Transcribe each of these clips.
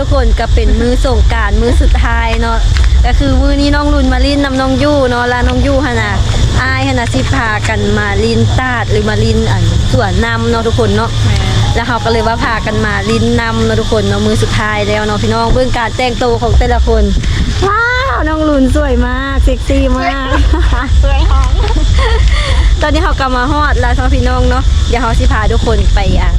ທຸກຄົນ ກໍເປັນມື້ສົງການມື້ສຸດທ້າຍເນາະ ກໍຄືມື້ນີ້ນ້ອງລຸນມາຫຼິ້ນນຳນ້ອງຢູ່ເນາະ ແລະນ້ອງຢູ່ຫັ້ນນະ ອ້າຍຫັ້ນນະ ຊິພາກັນມາຫຼິ້ນຕາດ ຫຼືມາຫຼິ້ນອັນສວນນຳເນາະທຸກຄົນເນາະ. ແມ່ນ ແລ້ວເຮົາກໍເລີຍວ່າພາກັນມາຫຼິ້ນນຳເນາະທຸກຄົນເນາະ ມື້ສຸດທ້າຍແລ້ວເນາະພີ່ນ້ອງ. ເບິ່ງການແຕ່ງໂຕຂອງແຕ່ລະຄົນ ວ້າວ ນ້ອງລຸນສວຍມາກ ເຊັກຊີມາກ ສວຍຫອມ. ຕອນນີ້ເຮົາກໍມາຮອດແລ້ວເນາະພີ່ນ້ອງເນາະ ດຽວເຮົາຊິພາທຸກຄົນໄປ ອ່າ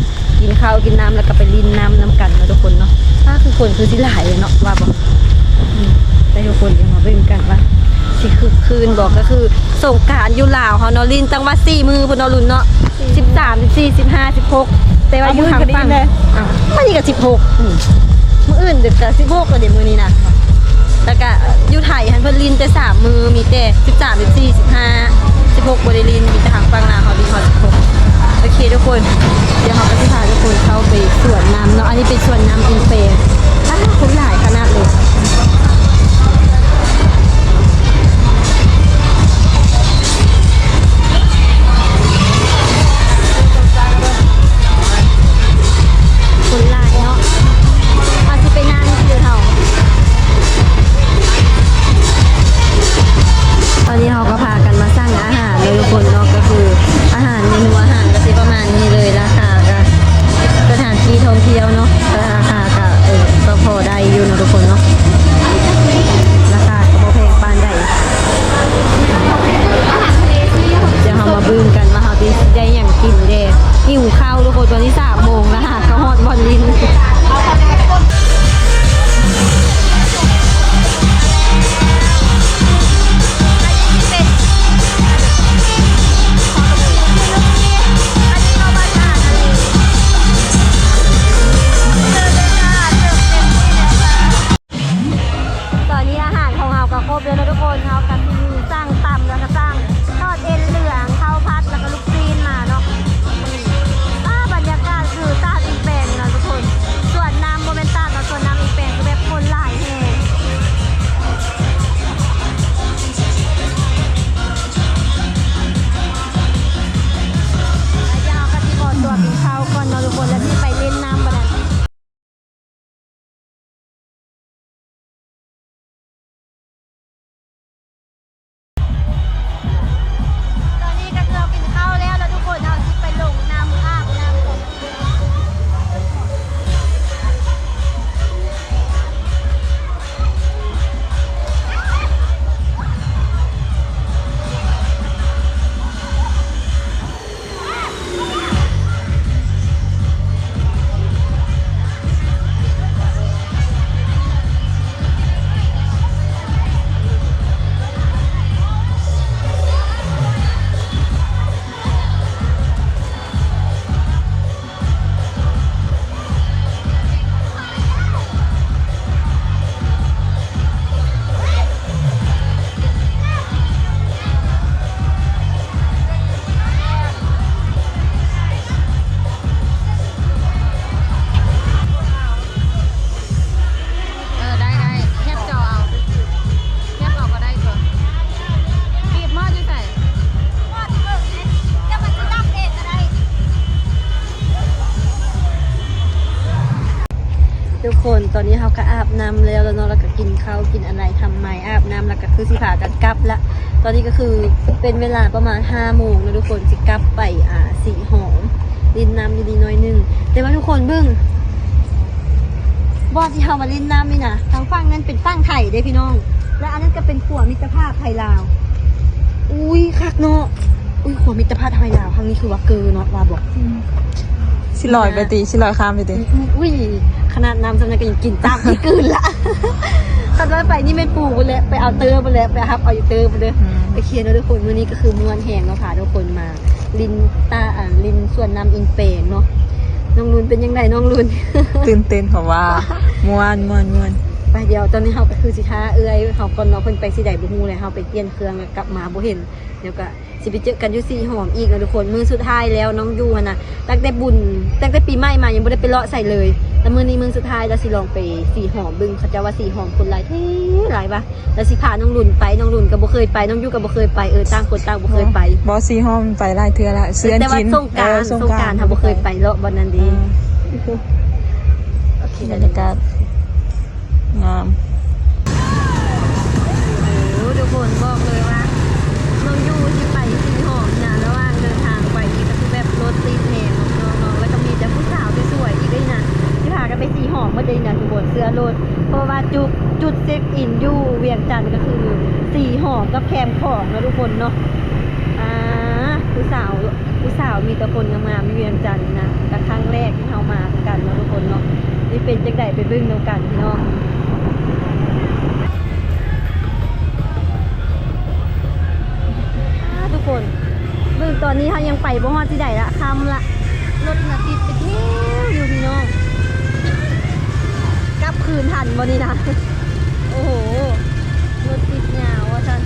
ກິນເຂົ້າກິນນ້ຳ ແລ້ວກໍໄປຫຼິ້ນນ້ຳນຳກັນເນາະທຸກຄົນເນາະ. ອ້າ ຄືຄົນຄືຊິຫຼາຍເນາະ ວ່າບໍ່? ອືມ ແຕ່ທຸກຄົນດຽວມາເບິ່ງກັນວ່າຊິຄຶກຄື້ນບໍ່. ກໍຄືສົງການຢູ່ລາວເຮົາເນາະ ຫຼິ້ນຕັ້ງວ່າສີ່ມື້ພຸ້ນເນາະລຸນເນາະ ສິບສາມ ສິບສີ່ ສິບຫ້າ ສິບຫົກ ແຕ່ວ່າຢູ່ທາງຝັ່ງ ເອົ້າ ມື້ນີ້ກໍສິບຫົກ ອືມ ມື້ອື່ນກໍສິບຫົກແລ້ວເດ ມື້ນີ້ນະ. ແລ້ວກະຢູ່ໄທຫັ້ນເພິ່ນຫຼິ້ນແຕ່ສາມມື້ ມີແຕ່ສິບສາມ ສິບສີ່ ສິບຫ້າ ສິບຫົກ ບໍ່ໄດ້ຫຼິ້ນ ມີແຕ່ທາງຝັ່ງລາວເຮົາຫຼິ້ນຮອດສິບຫົກ. ໂອເຄທຸກຄົນ ດຽວເຮົາກໍຊິພາທຸກຄົນເຂົ້າໄປສວນນ້ຳເນາະ ອັນນີ້ເປັນສວນນ້ຳອິງແປງ. ອ້າ ຄົນຫຼາຍຂະໜາດເລີຍ. ຄົນຫຼາຍເນາະ ເຮົາຊິໄປນັ່ງຢູ່ເຮົາ. ຕອນນີ້ເຮົາກໍພາກັນມາສັ່ງອາຫານເນາະທຸກຄົນເນາະ ກໍຄືອາຫານ ເມນູອາຫານກໍຊິປະມານນີ້ເລີຍ. ລາຄາກໍ ສະຖານທີ່ທ່ອງທ່ຽວເນາະ ລາຄາກໍ ເອີ ກໍພໍໄດ້ຢູ່ເນາະທຸກຄົນເນາະ ລາຄາກໍບໍ່ແພງປານໃດ. ດຽວເຮົາມາເບິ່ງກັນວ່າເຮົາຊິໄດ້ຫຍັງກິນແດ່. ຫິວເຂົ້າທຸກຄົນ ຕອນນີ້ສາມໂມງແລ້ວ ຫາກໍຮອດບ່ອນຫຼິ້ນ. ຕອນນີ້ອາຫານຂອງເຮົາກໍຄົບແລ້ວເນາະທຸກຄົນ ເຮົາກໍຊິມີສັ່ງຕຳ ແລ້ວກໍສັ່ງທອດເອັນເຫຼືອງ ເຂົ້າຜັດ ແລ້ວກໍລູກຊີ້ນມາເນາະ. ອ້າ ບັນຍາກາດຄືຕາດອິງແປງເນາະທຸກຄົນ ສວນນ້ຳ ບໍ່ແມ່ນຕາດເນາະ ສວນນ້ຳອິງແປງ ຄືແບບຄົນຫຼາຍແຮງ. ດຽວເຮົາກໍຊິຂໍຕົວກິນເຂົ້າກ່ອນເນາະທຸກຄົນ ແລ້ວຊິໄປຫຼິ້ນນ້ຳບາດນັ້ນ. ຕອນນີ້ກໍຄືເຮົາກິນເຂົ້າແລ້ວ ແລ້ວທຸກຄົນ ເຮົາຊິໄປລົງນ້ຳ ອາບນ້ຳກ່ອນ. ເອີ ໄດ້ ໄດ້ ແຄບຈໍເອົາ ແຄບເອົາກໍໄດ້ຕົວະ. ບີບໝໍ້ຢູ່ໃສ? ໝໍ້ເບິ່ງແດ່ ແຕ່ມັນຊິດັບເອງກໍໄດ້. ທຸກຄົນ ຕອນນີ້ເຮົາກໍອາບນ້ຳແລ້ວ ແລ້ວເນາະ ແລ້ວກໍກິນເຂົ້າກິນອະໄລ ທຳໄມອາບນ້ຳ ແລ້ວກໍຄືຊິພາກັນກັບລະ. ຕອນນີ້ກໍຄືເປັນເວລາປະມານຫ້າໂມງເນາະທຸກຄົນ ຊິກັບໄປ ອ່າ ສີຫອມ ຫຼິ້ນນ້ຳຢູ່ນີ້ໜ້ອຍໜຶ່ງ. ແຕ່ວ່າທຸກຄົນເບິ່ງ ບ່ອນທີ່ເຮົາມາຫຼິ້ນນ້ຳນີ້ນະ ທາງຝັ່ງນັ້ນເປັນຝັ່ງໄທເດ້ພີ່ນ້ອງ ແລະ ອັນນັ້ນກໍເປັນຂົວມິດຕະພາບໄທລາວ. ອຸ້ຍ ຄັກເນາະ. ອຸ້ຍ ຂົວມິດຕະພາບໄທລາວ ທາງນີ້ຄືວ່າເກີເນາະ ວ່າບໍ່? ອືມ ຊິລອຍໄປຕິ ຊິລອຍຂ້າມໄປຕິ. ອືມ ອຸ້ຍ ຂະໜາດນ້ຳສ່ຳນັ້ນກໍຍັງກິນຕາມທີ່ກືນລະ. ຄັນວ່າໄປນີ້ແມ່ນປູພຸ້ນແຫຼະ ໄປເອົາເຕີພຸ້ນແຫຼະ ໄປຮັບເອົາຢູ່ເຕີພຸ້ນເດີ. ອືມ ໂອເຄເນາະທຸກຄົນ ມື້ນີ້ກໍຄືມ່ວນແຮງເນາະ ພາທຸກຄົນມາຫຼິ້ນຕາ ອ່າ ຫຼິ້ນສວນນ້ຳອິງແປງເນາະ. ນ້ອງລຸນເປັນຈັ່ງໃດນ້ອງລຸນ? ຕື່ນເຕັ້ນເຂົາວ່າ ມ່ວນ ມ່ວນ ມ່ວນ. ໄປ ດຽວຕອນນີ້ເຮົາກໍຄືຊິຖ້າເອື້ອຍເຮົາກ່ອນເນາະ ເພິ່ນໄປຊິໃດບໍ່ຮູ້ແຫຼະ ເຮົາໄປປ່ຽນເຄື່ອງແລ້ວກັບມາບໍ່ເຫັນ ດຽວກໍ ຊິໄປເຈີກັນຢູ່ສີຫອມອີກເນາະທຸກຄົນ. ມື້ສຸດທ້າຍແລ້ວ ນ້ອງຢູ່ຫັ້ນນະ ຕັ້ງແຕ່ບຸນ ຕັ້ງແຕ່ປີໃໝ່ມາຍັງບໍ່ໄດ້ໄປເລາະໃສເລີຍ ແລ້ວມື້ນີ້ມື້ສຸດທ້າຍ ແລ້ວຊິລອງໄປສີຫອມເບິ່ງ. ເຂົາເຈົ້າວ່າສີຫອມຄົນຫຼາຍແທ້ຫຼາຍວ່າ ແລ້ວຊິພານ້ອງລຸນໄປ ນ້ອງລຸນກໍບໍ່ເຄີຍໄປ ນ້ອງຢູ່ກໍບໍ່ເຄີຍໄປ. ເອີ ຕ່າງຄົນຕ່າງບໍ່ເຄີຍໄປ. ບໍ່ ສີຫອມໄປຫຼາຍເທື່ອລະ ເຊື່ອນ ແຕ່ວ່າສົງການ ເອີ ສົງການ ສົງການເຮົາບໍ່ເຄີຍໄປເລາະບ່ອນນັ້ນເດ. ອືມ ໂອເຄ ບັນຍາກາດ ງາມ. ໂອ້ ທຸກຄົນ ບອກເລີຍວ່າ ນ້ອງຢູ່ທີ່ໄປສີຫອມນະ ລະຫວ່າງເດີນທາງໄປນີ້ກໍຄືແບບລົດຕິດແຮງເນາະພີ່ນ້ອງເນາະ ແລ້ວກໍມີແຕ່ຜູ້ສາວສວຍໆອີກເດ້ນະ ທີ່ພາກັນໄປສີຫອມໝົດເດ້ນະທຸກຄົນ ເຊື່ອໂລດ ເພາະວ່າຈຸດ ຈຸດເຊັກອິນຢູ່ວຽງຈັນກໍຄືສີຫອມກັບແຄມຂອງເນາະທຸກຄົນເນາະ. ອ່າ ຜູ້ສາວ ຜູ້ສາວມີແຕ່ຄົນງາມໆ ຢູ່ວຽງຈັນນີ້ນະ ກະຄັ້ງແລກທີ່ເຮົາມາຄືກັນເນາະທຸກຄົນເນາະ ຊິເປັນຈັ່ງໃດໄປເບິ່ງນຳກັນພີ່ນ້ອງ. ອ່າ ທຸກຄົນ ເບິ່ງຕອນນີ້ເຮົາຍັງໄປບໍ່ຮອດທີ່ໃດລະ ຄ່ຳລະ ລົດນະຕິດເປັນແຖວຢູ່ພີ່ນ້ອງ ກັບຄືນທັນບໍ່ນີ້ນະ ໂອ້ໂຫ ລົດຕິດຍາວວ່າຊັ້ນ.